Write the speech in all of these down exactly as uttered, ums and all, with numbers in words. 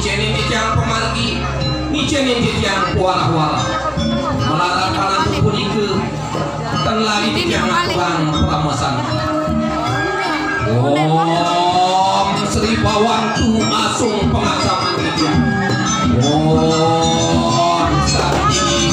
Ngicénin titiang pamargi, ngicénin titiang pawarah-warah. Malarat panantu punika, ten lali titiang ngaturang paramasanti. Om Sri Bawantu asung pangasaman titiang. Om Santi.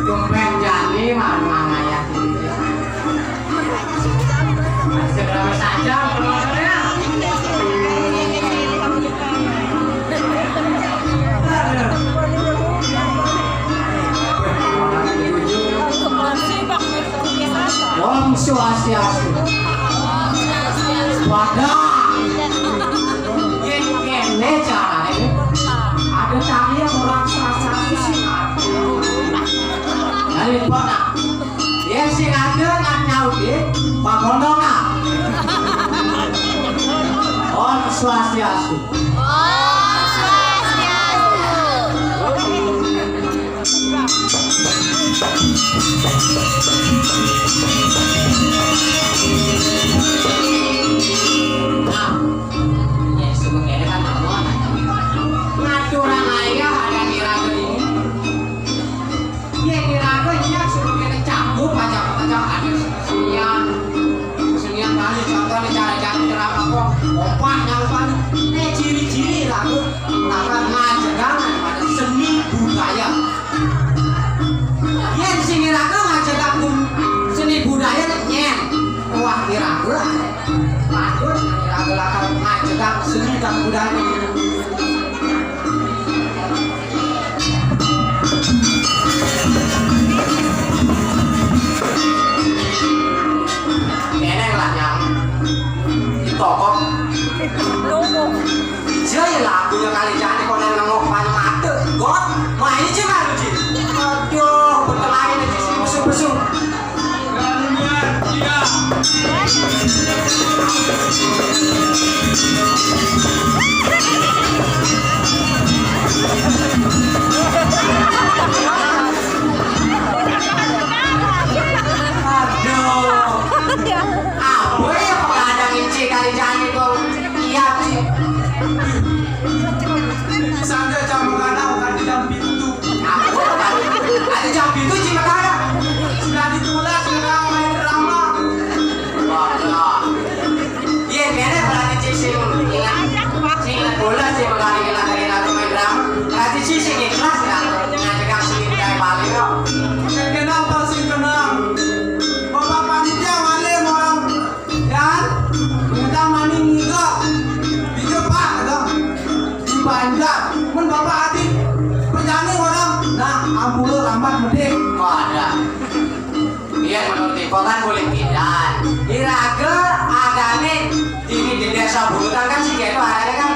Dompet jani mah mangaya. Seberapa saja penontonnya? Om Swastiastu. Wadah. Yén kéné carané. Ada tali yang orang swastiastu sing ada. Dari mana? Yén sing ada nggak nyaut deh, pagondongan. Om Swastiastu. Om Swastiastu. Nah, ya, sebut ini kan semua. Ngaturang ayah ada di raga ini. Yén di raga ini suruh kita cakup aja, kita cakup ada kesenian. Kesenian Bali, contohnya cara-cara cerama kok, kompak, nyampan. Ini ciri-ciri raga, apa, ngajegang pada seni budaya. Yén sing iraga ngajegang seni budaya nyén. Wah, iraga. Patut iraga lakar ngajegang seni dan budaya. Kéné lah nyang di toko. Toko. Ija ya lagunya kali jani kok nang nengok banyak mata. Got, main aja malu, Ji. Aduh, betul aja nih, Ji, besu-besu. Iya. Aduh. Apa ya pengadang inci kali jani kok? Iya, Ji. Sangga jam mengadang, bukan di jam pintu. Aku ada jam pintu, Ji, mengadang. Sudah ditulis, sudah main drama. Waduh. Iya, kene berarti, Ji, sing ingat. Sing ingat bola, sing mengadang, ingat, ingat, main drama. Berarti, Ji, sing ikhlas, ya. Ngajegang sing dari paling, kok. Kenapa sih kenal? Bapak panitia malih orang. Dan kita maning ngiga. Iya, Pak, kata. Di Banjar. Mun Bapak ati perjani orang. Nah, ampura rambat medik. Wadah. Iya, menurut Iko kan boleh pidan. Iraga adane dini di desa Bulutan kan sing keto adane kan.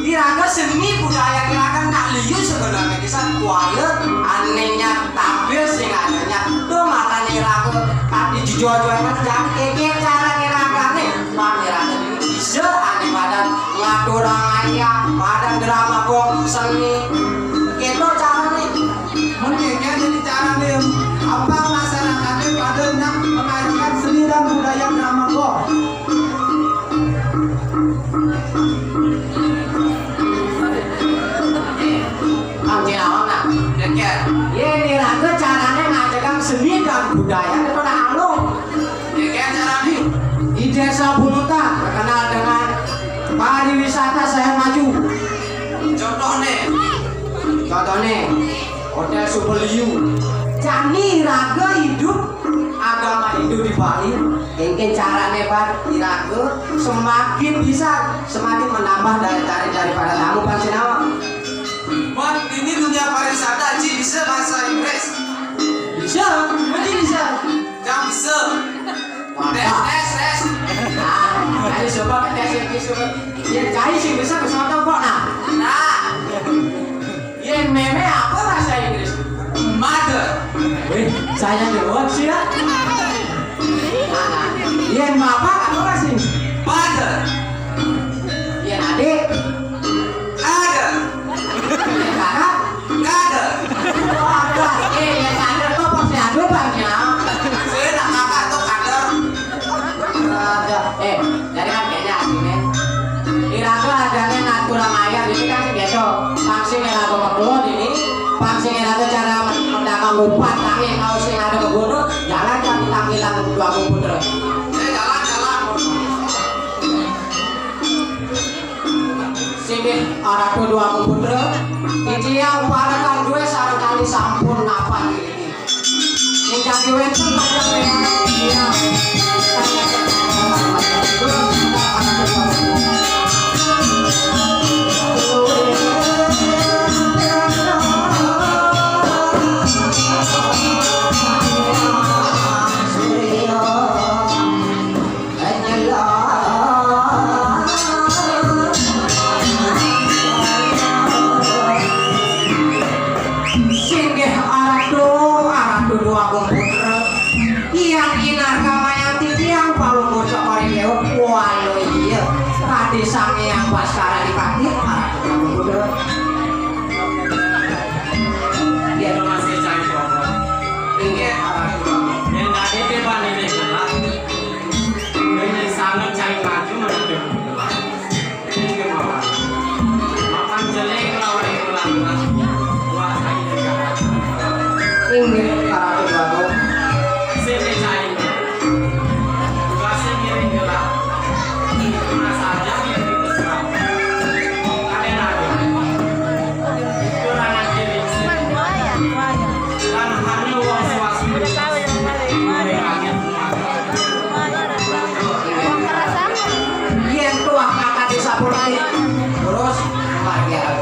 Iraga seni budaya iraga nak liu sebenarnya di sana kuala anenya tampil sing adanya tuh matane iraga tapi jujur-jujuran jangan keke cara iragane. Bang iraga ini bisa ane madan ngaturang ayah, madan drama gong seni. Gitu carane. Mungkin ya jadi cara nih. Apa masyarakatnya pada nak mengajarkan seni dan budaya drama gong? Yén iraga carané ngajegang seni dan budaya itu nah anu. Yén carané di Desa Bungutan terkenal dengan pariwisata saya maju. Contohnya, contohnya Hotel Super Liu. Jani iraga hidup agama Hindu di Bali, mungkin carané ban iraga semakin bisa, semakin menambah daya tarik daripada tamu pan sinawa. Mat, ini dunia pariwisata, Ji, bisa bahasa Inggris? Bisa, Ji bisa. Jangan bisa. Tes, tes, tes. Ah, ayo coba tes, tes, coba. Ya, cai sih bisa, bisa tau kok nah. Nah. Yén mémé apa bahasa Inggris? Mother. Wih, saya jawab sih ya. Yén bapak apa sih? Father. Yén adik? Ada. Yén kakak? Ada. Oh, ada. Eh, yén ada tuh pasti ada banyak. Saya nak kakak tuh ada. Ada. Eh, jadi kan kayaknya aslinya. Iraga adané ngaturang ayah ini kan sing biasa. Pang sing iraga meklon ini, pang sing iraga cara mendagang umpat tangi, kalau sing ada ke gunung, jalan kan ditanggilan dua kumpul terus. Eh, jalan, jalan. Sing arah dua kumpul terus. Iki ya umpamakan duwe sareng kali sampun napa iki. Sing dadi wénten panjang ya. Iya. Singgih aratu, aratu dua komputer. Tiang Inarga Mayanti, tiang Palungguh Cokor Ijo. Walu iya. Tadi Sang Hyang Baskara dipati, aratu dua komputer. Dia masih cari pokok. Inggih, aratu dua komputer. Yang tadi tiba ini gelap. Ini sangat cari maju menuju gelap. Mapan jeling lawan iku lantas. Wah, ayo sekarang. Inggih, Ratu Bagus. Sing dicari. Tugasé ngiring gelah. Mas aja yang dipesan. Ada lagi. Kurang ajar. Kan hanya wong suas. Udah tahu yang mana. Yén tuah kata desa Purwai, terus luar biasa.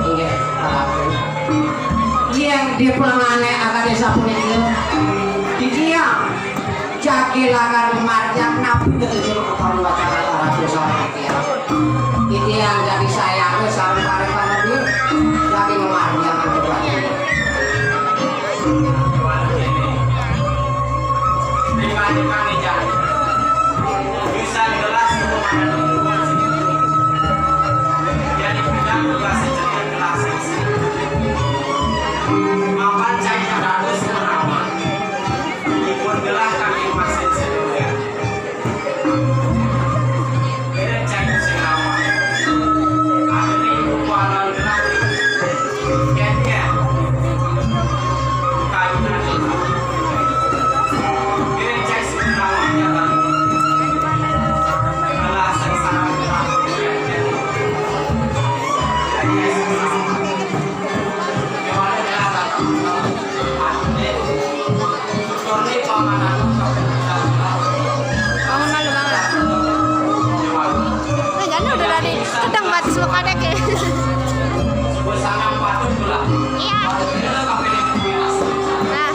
Inggih, Ratu. Yén di pangané akadé sapunika, titiang jagi lakar marjang napi ketujuh utawi wacana Ratu sapunika. Titiang jagi sayaga sareng para panadi, jagi marjang ketujuh. Bangun malu, bangun. Nah, jadi udah dari sedang batis muka dek ya. Iya. Nah.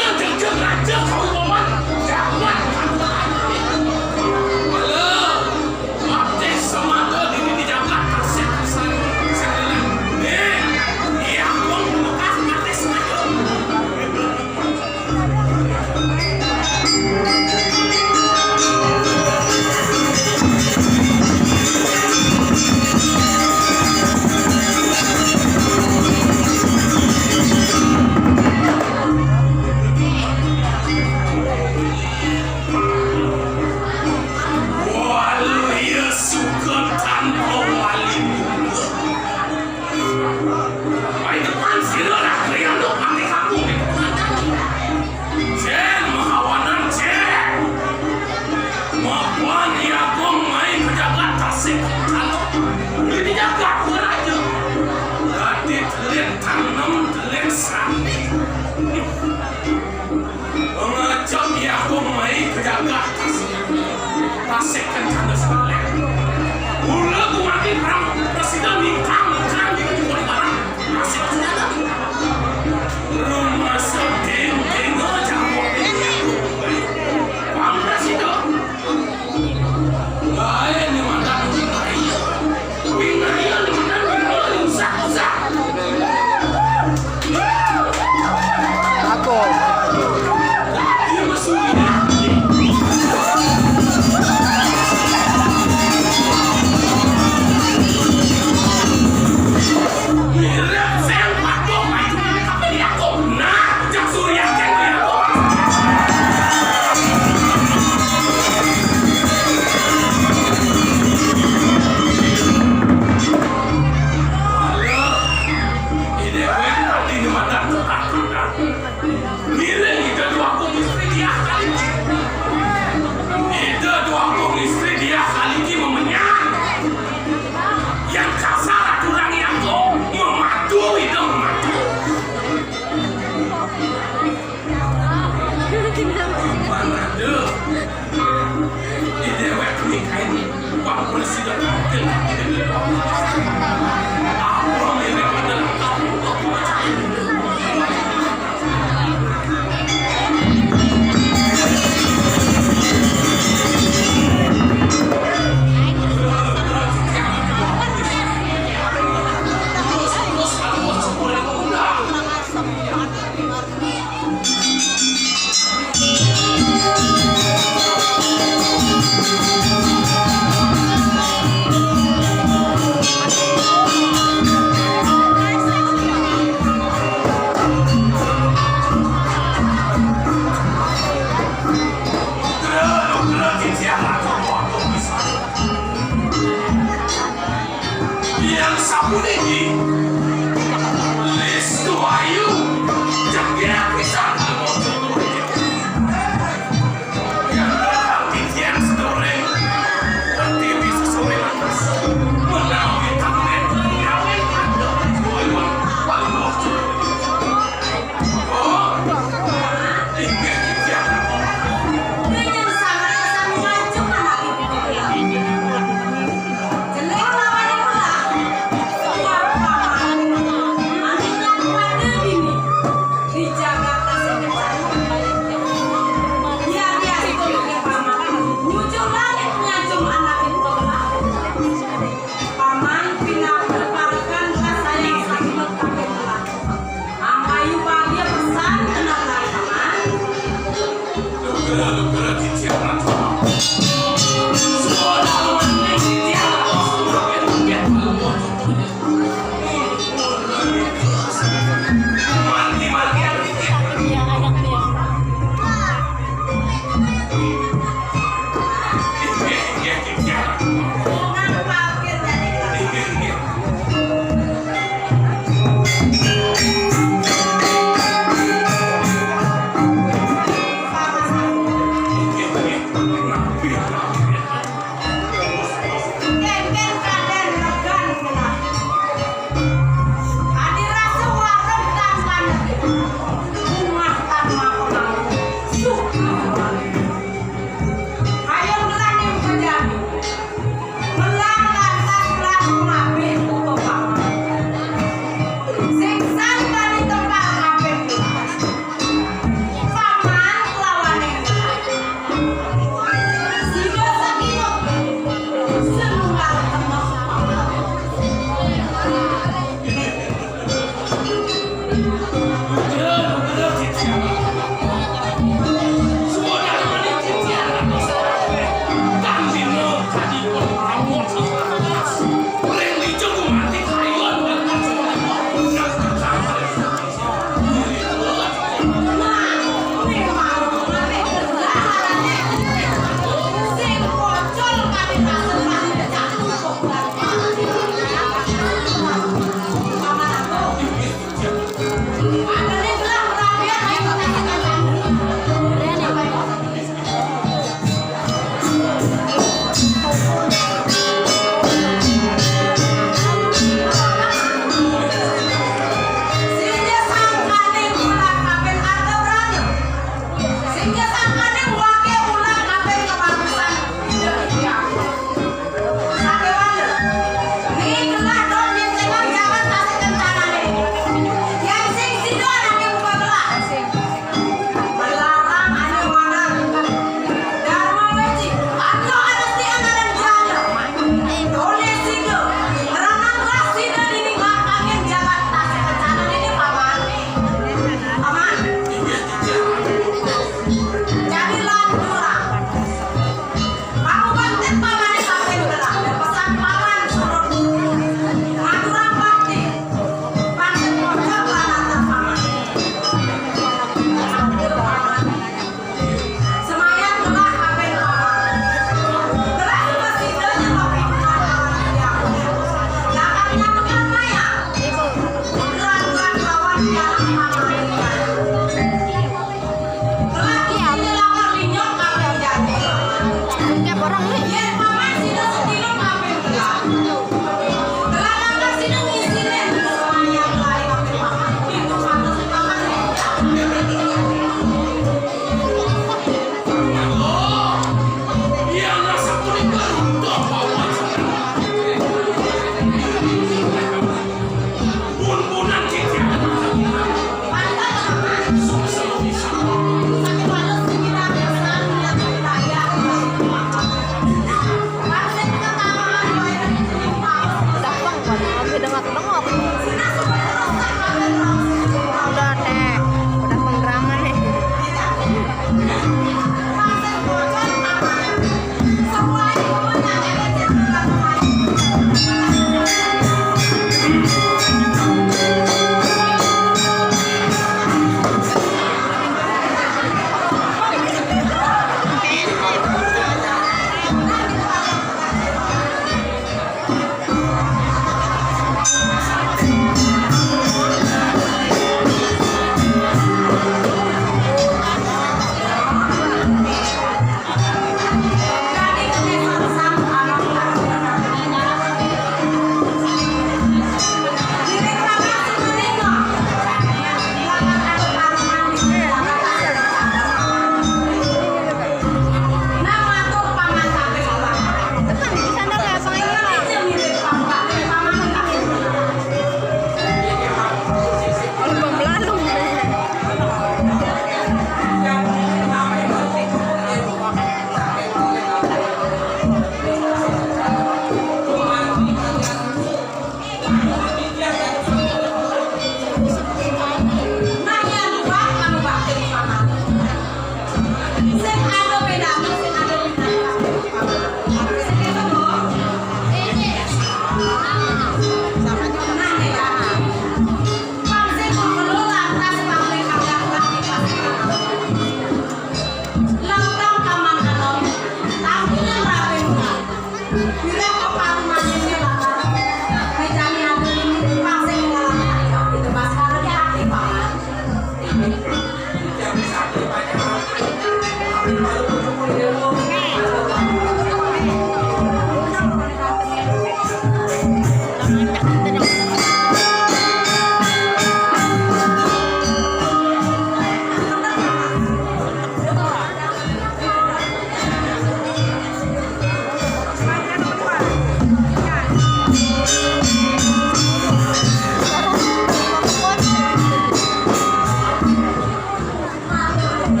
Nah,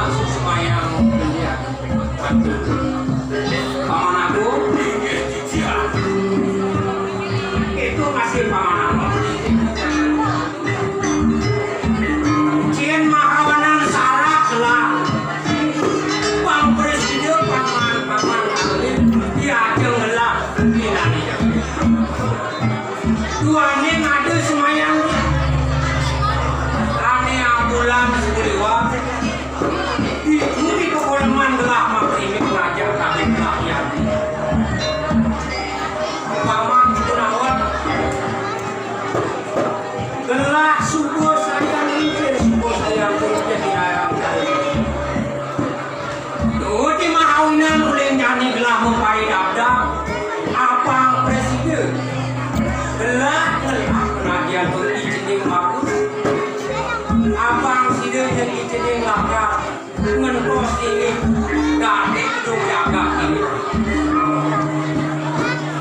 semayang dia. Paman aku, itu masih paman aku. Cien mahawanan sarak lah. Bang Presiden, paman, paman, diajeng lah. Duaning ada semayang. Ane ambulan suliwat. Ibu di pekoleman gelah mah ini pelajar tapi pelajar. Paman Gunawan. Gelah subuh saya mikir, subuh saya mikir di ayam. Duh, di mahawinan ulin jani gelah mempai dapdap. Apang Presiden. Gelah ngelah pengajian tu ijening bagus. Apang sida jadi ijening lakar. Ngentos ini. Dadi gedung jagat ini.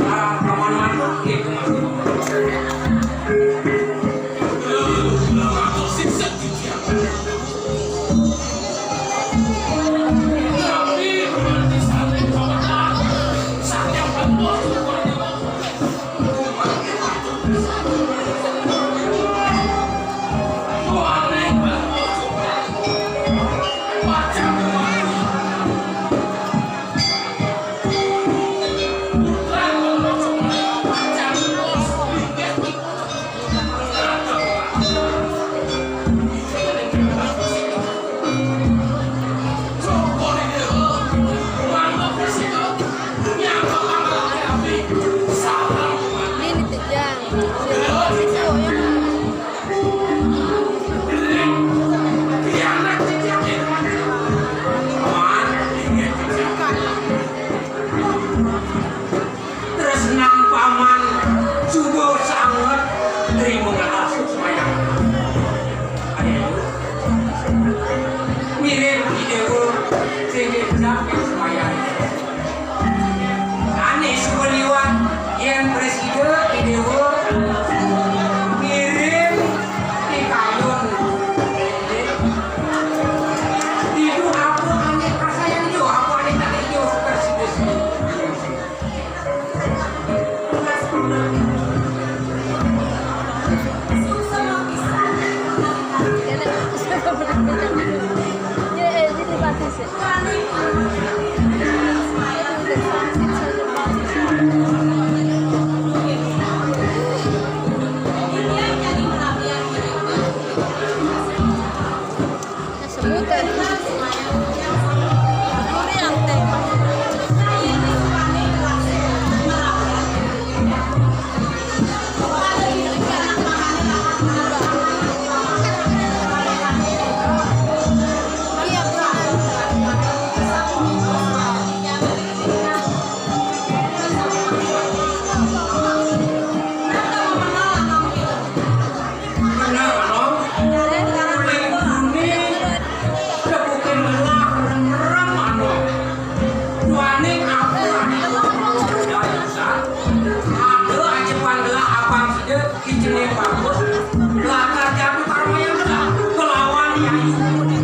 Arang kaman mantuk itu masih. Tresnang paman suba sanget trima ngelah sumayang. Ayo. Mirip Ki Dewa sing dicap sumayang. Ane suba liwat yen prasida Ki Dewa ngirim pikayun. Ditu apa ane kasayang jo, apa ane tak jo prasida. Sebutan. Durian teh. Bener, Anong. Uleng buni, debukin gelah, rem-rem, Anong. Duaning apa, Anong? Ada ajepan gelah abang sida, ijening bagus. Lakar jatuh karma yang gelah. Kelawan yayu.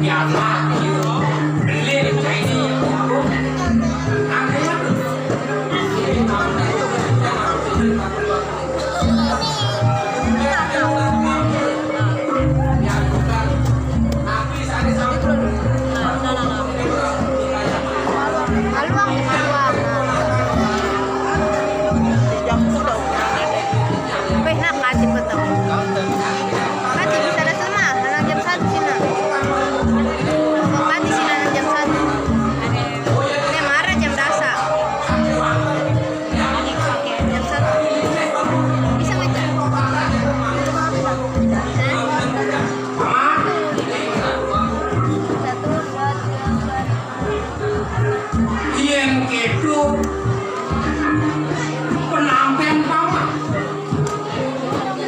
Biasa, iya. Beli, ini, aku. Angkanya tuh. Peh, nak, kati peteng. Kati bisa ada selama, anak jam satu sini. Kati sini anak jam satu. Ini marah. Itu penampilan paman.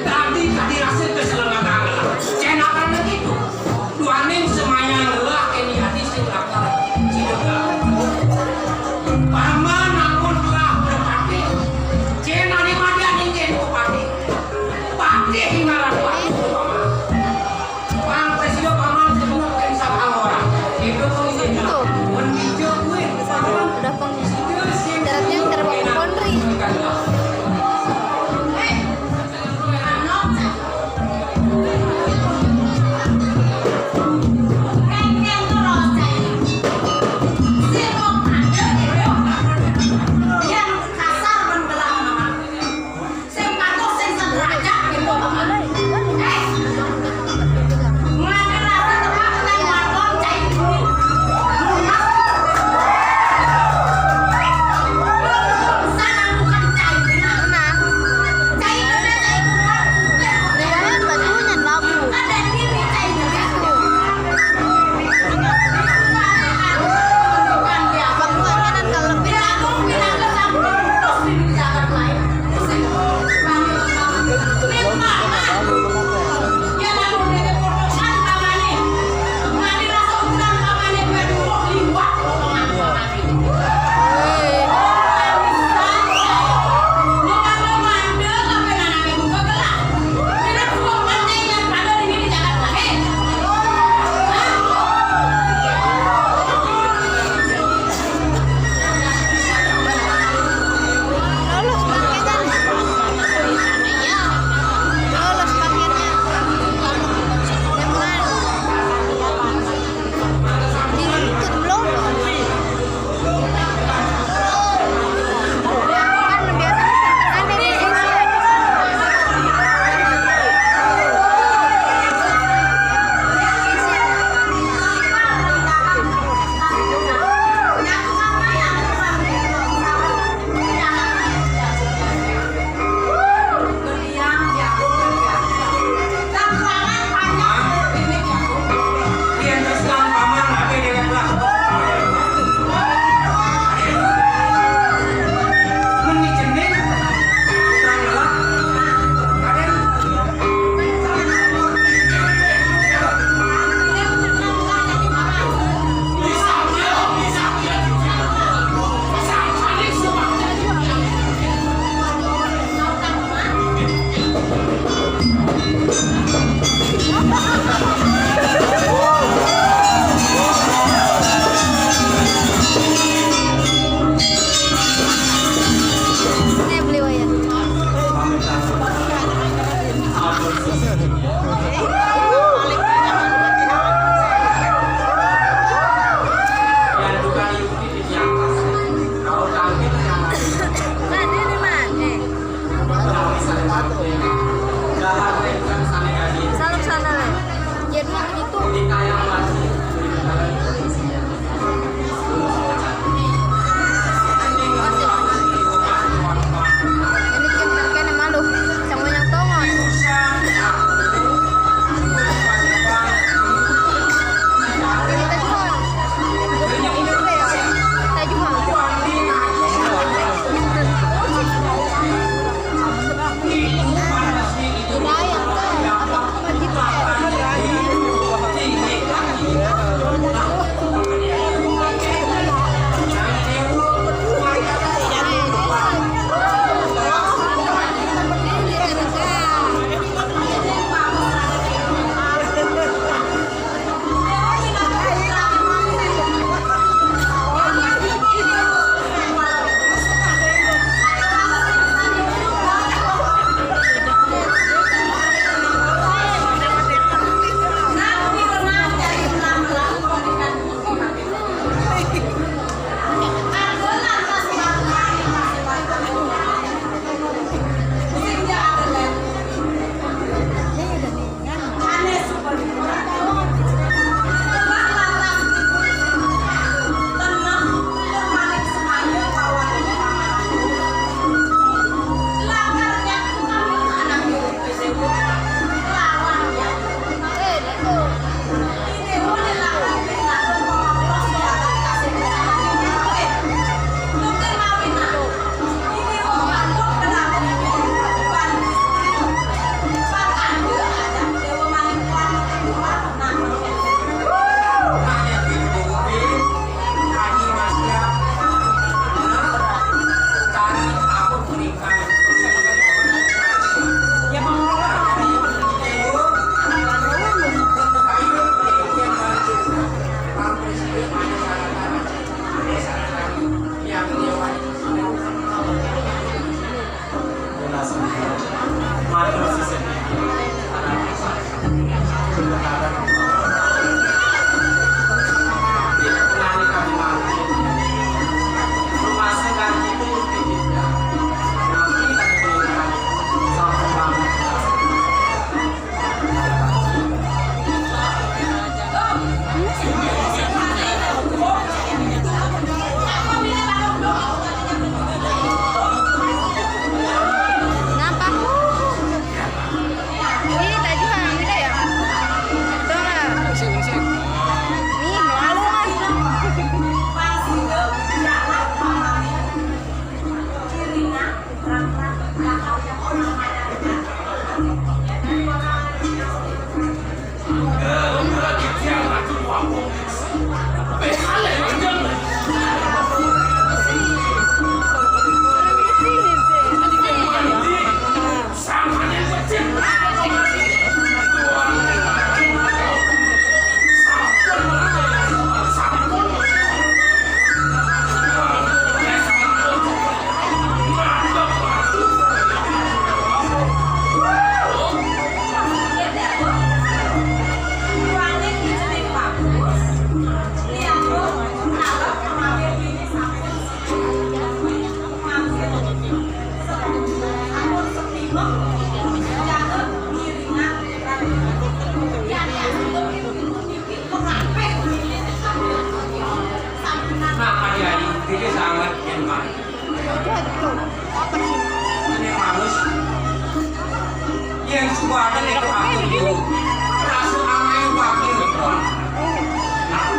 Tadi, tadi hasil keselenggaraannya. Cenah karena gitu. Duaning semaya ngelah ini hati sing lakar. Paman ampun telah berpati. Cenah di mana ning ku pati. Pati ngaran pati. Paman. Paman, presiden paman, semua kayak sama orang. Itu, itu. Tuh. Mun bijak, weh. Udah peng-, ibaratnya cara bapak Konri. Sing patuh, sing sederajat, gitu. Eh, ngadil rasa tepat, nang waton, cai kuning. Lunas. Sana bukan cai kuning. Cai kuning, cai kuning. Ada ini, cai kuning. Bukan dia. Bukan dia, kalau bilang, bilang ke samping, terus di jagat lain. Lolos pakainya nih. Lolos pakainya. Jangan. Ditutup lolos. Kan biasanya Ini beli wayang. Nah, ini mana? Ini sangat enak. Ini manus. Yang suka ada itu aku itu. Rasa aneh wakil. Nah,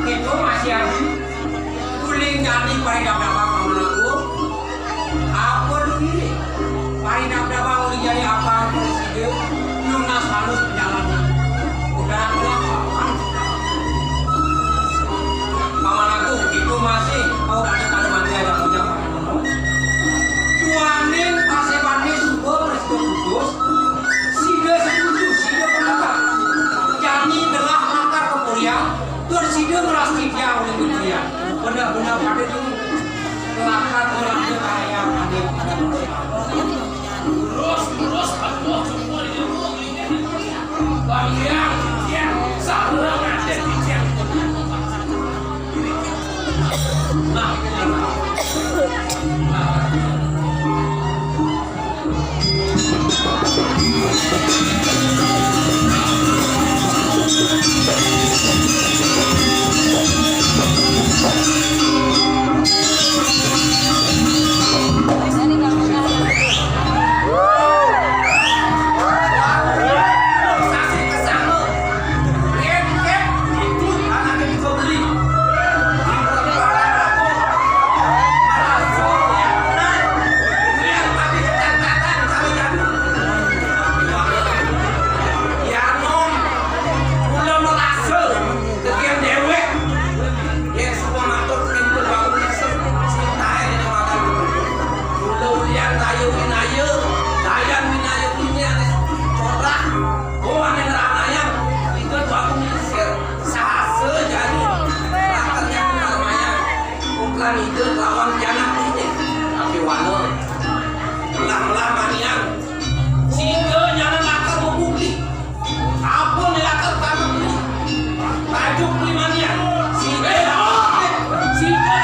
itu masih harus kuling jadi pada dapat kamu laku. Apa dulu ini? Parinabda bang uling jani apa sida lunas halus pejalan. Udah ada apa? Paman aku itu masih mau ada kalau mati ada punya. Tuaning pasebane suba prasida putus. Sida setuju, sida pendapat. Jani telah lakar kepurian, tur sida ngerasti tiang uling kepurian. Benar-benar pada dulu. Lakar Belanda kaya pada lurus, lurus, aduh, syukur, syukur. Bang Yang, Yang, salah ada di Yang. Nah, nah. Yen suba matur pintu bangun isih, sintae dene makan. Mula ulian raya winaya, dayan winaya winaya ane corak, oh, ane nranayang, ida bangun isih, sahasa jani, raket jani parmayang, ukran ida kelawan pianak dene, tapi wala, melah-melah manian, sida nyana lakar mabugli. Apa ni lakar tanah ni? Tajuk ni mania. Sida. Sida.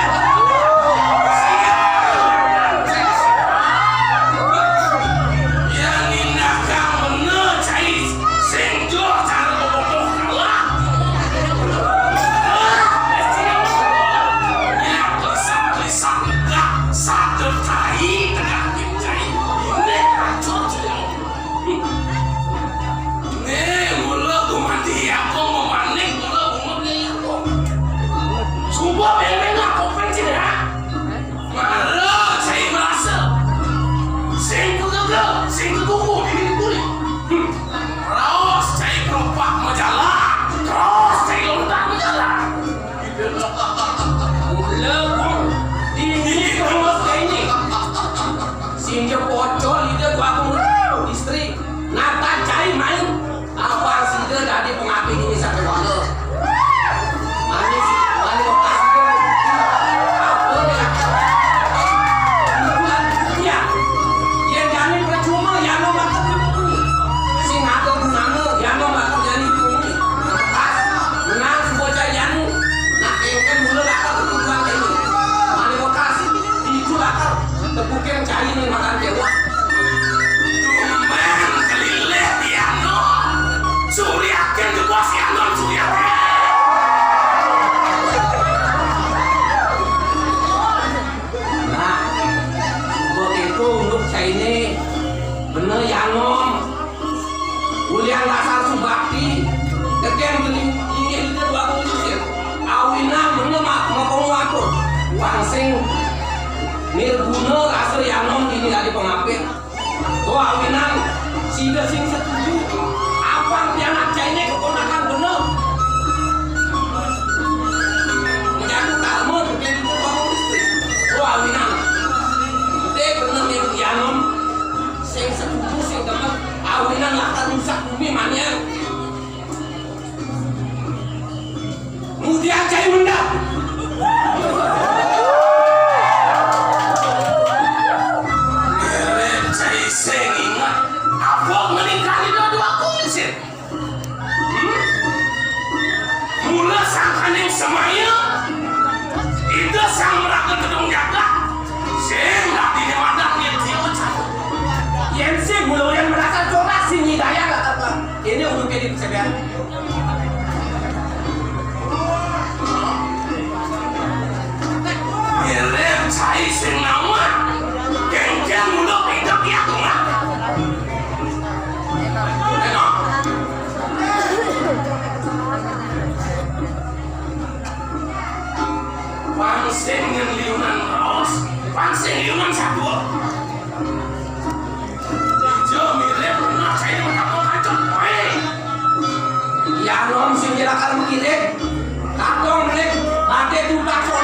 Yang nindakang bener cai sing jur cara bobotoh kalah. Nya kelisah-kelisah negak sada cai tegak tim cai. Ini kacau cai. Nih, mula gumanti aku memanik, mula gumanti aku. Suba beng-beng aku pencin, ha? Mara cai merasa. Sing kegege, sing kegugu, ini kulit. Hmm. Terus cai kerupak majalah, terus cai lontar majalah. Mula gua dini terus ini. Sinja pocol ida gua aku istri. Nata cai main. Abang sida dadi pengabdi dini sampai wala. Manis, manis lokasi dia. Apa dia? Bukan dia. Yang jani percuma, yang mau makan di bumi. Sing ada gunanya, yang mau makan jani di bumi. Lepas, menang sebuah cai jani. Nak kengken mula lakar ketujuan ini. Mane bekas, itu lakar. Tepukin cai nih makan dewa. Tumben kelilih piano. Suriakin ke bos piano, suriakin. Nah, buat itu untuk cai ini bener ya, Nom. Ulian dasar subakti, degen geni inggih Ida Dwagung Yusir. Awinan bener ma-, makomu atur. Wang sing nirguna rasa yanom dini dadi pangapit. To awinan sida sing setuju. Apang pianak cainé keponakan bener. Menjadi karma degen Ida Dwagung Yusir. To awinan. Ide bener niru yanom. Sing setuju, sing demen, awinan lakar rusak bumi manian. Mudian cai mendap. Ngirit cai sing inget. Apa menikah di dua-dua kumisin? Sai sing nawar. Geng-geng muluk hidup ya, Bunga. Enak. Pang sing nyen liunan raos, pang sing liunan sabuk. Ijo mirip bener saya di kampung Kancet. Hei. Ya nom sing kira kali mikirin. Katong nih, badhe dudak